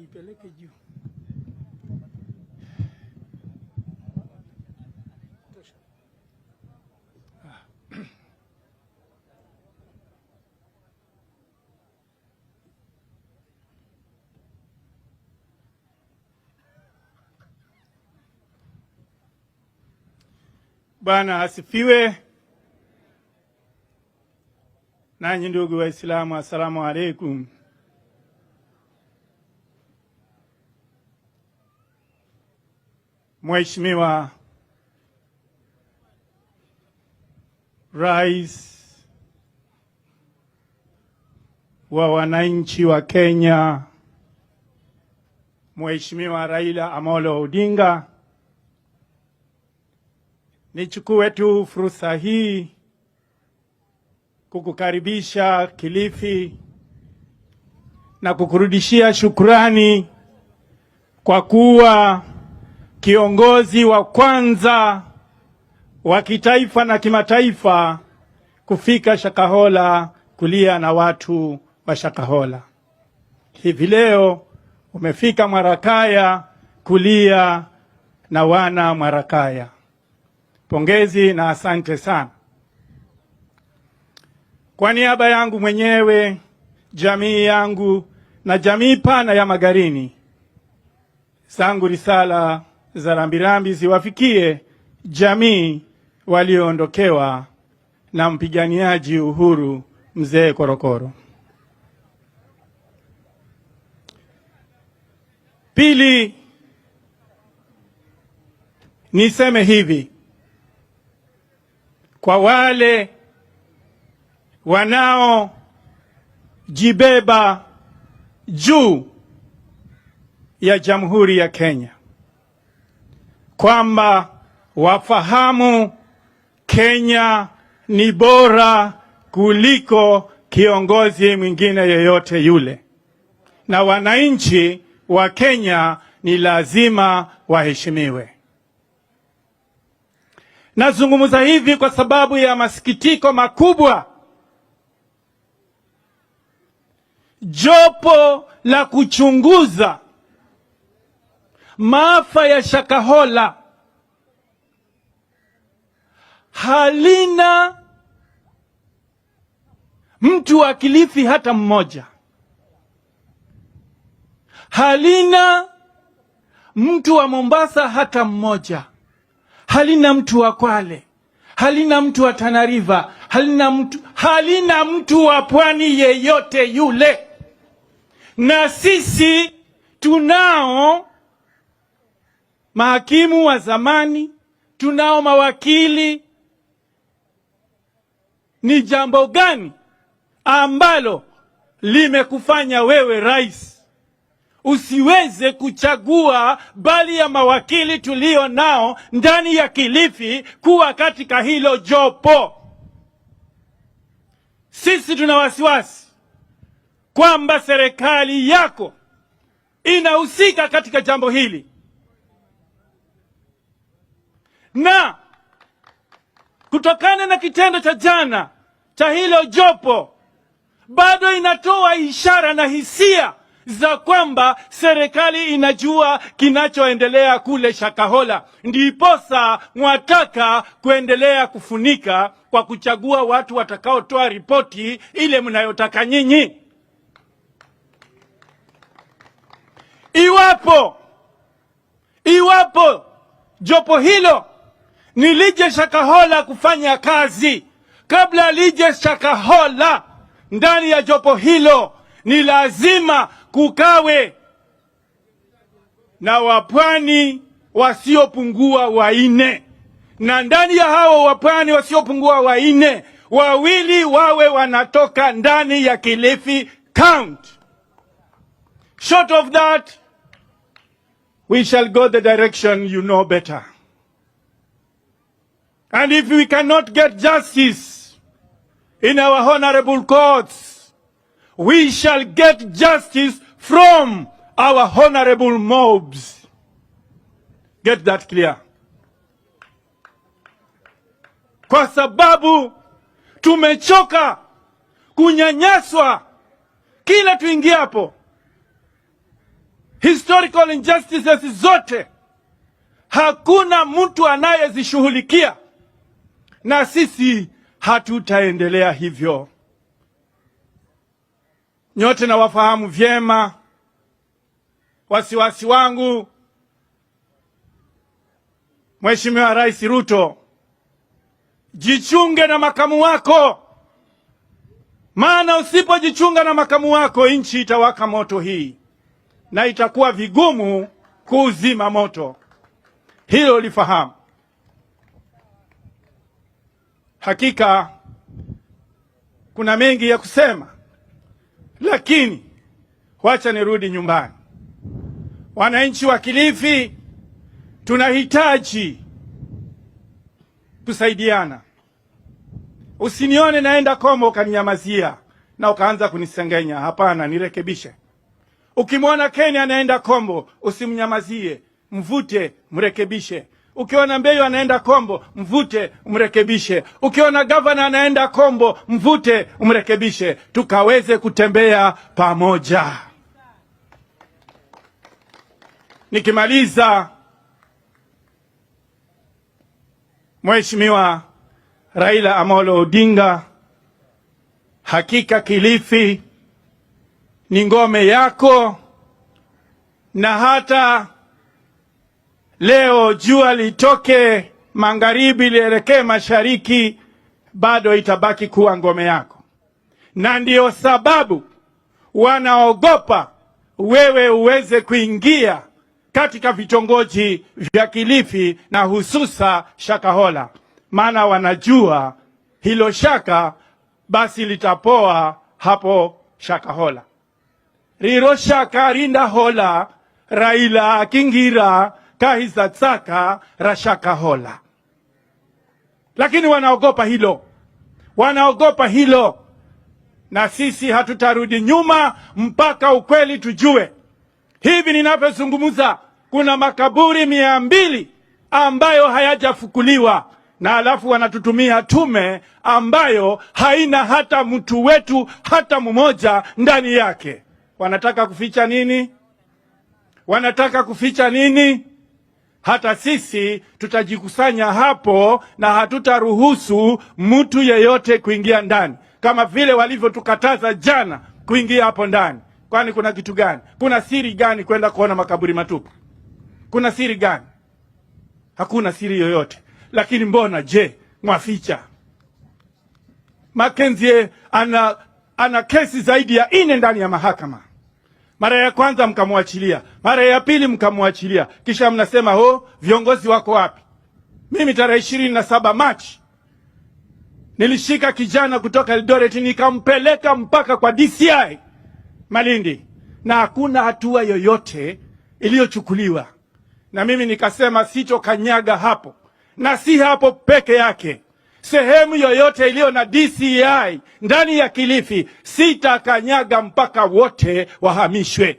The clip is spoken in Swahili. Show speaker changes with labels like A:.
A: Niipeleke juu. Tosha. Ah. Bwana asifiwe. Nanyi ndugu Waislamu, assalamu alaikum. Mheshimiwa Rais wa wananchi wa Kenya, Mheshimiwa Raila Amolo Odinga, nichukue tu fursa hii kukukaribisha Kilifi na kukurudishia shukrani kwa kuwa kiongozi wa kwanza wa kitaifa na kimataifa kufika Shakahola kulia na watu wa Shakahola. Hivi leo umefika Mwarakaya kulia na wana Mwarakaya. Pongezi na asante sana. Kwa niaba yangu mwenyewe, jamii yangu na jamii pana ya Magarini, zangu risala za rambirambi ziwafikie jamii walioondokewa na mpiganiaji uhuru Mzee Korokoro. Pili, niseme hivi kwa wale wanaojibeba juu ya Jamhuri ya Kenya kwamba wafahamu Kenya ni bora kuliko kiongozi mwingine yeyote yule, na wananchi wa Kenya ni lazima waheshimiwe. Nazungumza hivi kwa sababu ya masikitiko makubwa. Jopo la kuchunguza maafa ya Shakahola halina mtu wa Kilifi hata mmoja, halina mtu wa Mombasa hata mmoja, halina mtu wa Kwale, halina mtu wa Tana River, halina mtu wa pwani yeyote yule. Na sisi tunao mahakimu wa zamani, tunao mawakili. Ni jambo gani ambalo limekufanya wewe rais usiweze kuchagua bali ya mawakili tulio nao ndani ya Kilifi kuwa katika hilo jopo? Sisi tuna wasiwasi kwamba serikali yako inahusika katika jambo hili, na kutokana na kitendo cha jana cha hilo jopo, bado inatoa ishara na hisia za kwamba serikali inajua kinachoendelea kule Shakahola, ndiposa mwataka kuendelea kufunika kwa kuchagua watu watakaotoa ripoti ile mnayotaka nyinyi. Iwapo jopo hilo ni lije Shakahola kufanya kazi, kabla lije Shakahola ndani ya jopo hilo ni lazima kukawe na wapwani wasiopungua 4, na ndani ya hao wapwani wasiopungua 4, 2 wawe wanatoka ndani ya Kilifi County. Short of that, we shall go the direction you know better. And if we cannot get justice in our honorable courts, we shall get justice from our honorable mobs. Get that clear. Kwa sababu tumechoka kunyanyaswa kila tuingiapo. Historical injustices zote hakuna mtu anayezishughulikia, na sisi hatutaendelea hivyo. Nyote nawafahamu vyema. Wasiwasi wangu, Mheshimiwa Rais Ruto, jichunge na makamu wako, maana usipojichunga na makamu wako nchi itawaka moto hii na itakuwa vigumu kuuzima moto. Hilo lifahamu. Hakika kuna mengi ya kusema, lakini wacha nirudi nyumbani. Wananchi wa Kilifi tunahitaji kusaidiana. Usinione naenda Kombo ukaninyamazia na ukaanza kunisengenya. Hapana, nirekebishe. Ukimwona Kenya anaenda Kombo usimnyamazie, mvute, mrekebishe. Ukiona Mbeyu anaenda Kombo mvute, mrekebishe. Ukiona gavana anaenda Kombo mvute, mrekebishe, tukaweze kutembea pamoja. Nikimaliza, Mheshimiwa Raila Amolo Odinga, hakika Kilifi ni ngome yako, na hata leo jua litoke magharibi lielekee mashariki, bado itabaki kuwa ngome yako, na ndiyo sababu wanaogopa wewe uweze kuingia katika vitongoji vya Kilifi na hususa Shakahola, maana wanajua hilo shaka basi litapoa hapo Shakahola. Riro shaka rinda hola Raila akingira kahiza tsaka rashakahola. Lakini wanaogopa hilo, wanaogopa hilo, na sisi hatutarudi nyuma mpaka ukweli tujue. Hivi ninavyozungumza kuna makaburi 200 ambayo hayajafukuliwa, na alafu wanatutumia tume ambayo haina hata mtu wetu hata mmoja ndani yake. Wanataka kuficha nini? Wanataka kuficha nini? Hata sisi tutajikusanya hapo na hatutaruhusu mtu yeyote kuingia ndani, kama vile walivyotukataza jana kuingia hapo ndani. Kwani kuna kitu gani? Kuna siri gani kwenda kuona makaburi matupu? Kuna siri gani? Hakuna siri yoyote. Lakini mbona je, mwaficha? Mackenzie ana kesi zaidi ya 4 ndani ya mahakama. Mara ya kwanza mkamwachilia, mara ya pili mkamwachilia, kisha mnasema ho, viongozi wako wapi? Mimi tarehe 27 Machi nilishika kijana kutoka Eldoret nikampeleka mpaka kwa DCI Malindi, na hakuna hatua yoyote iliyochukuliwa. Na mimi nikasema sitokanyaga hapo, na si hapo peke yake. Sehemu yoyote iliyo na DCI ndani ya Kilifi sitakanyaga mpaka wote wahamishwe.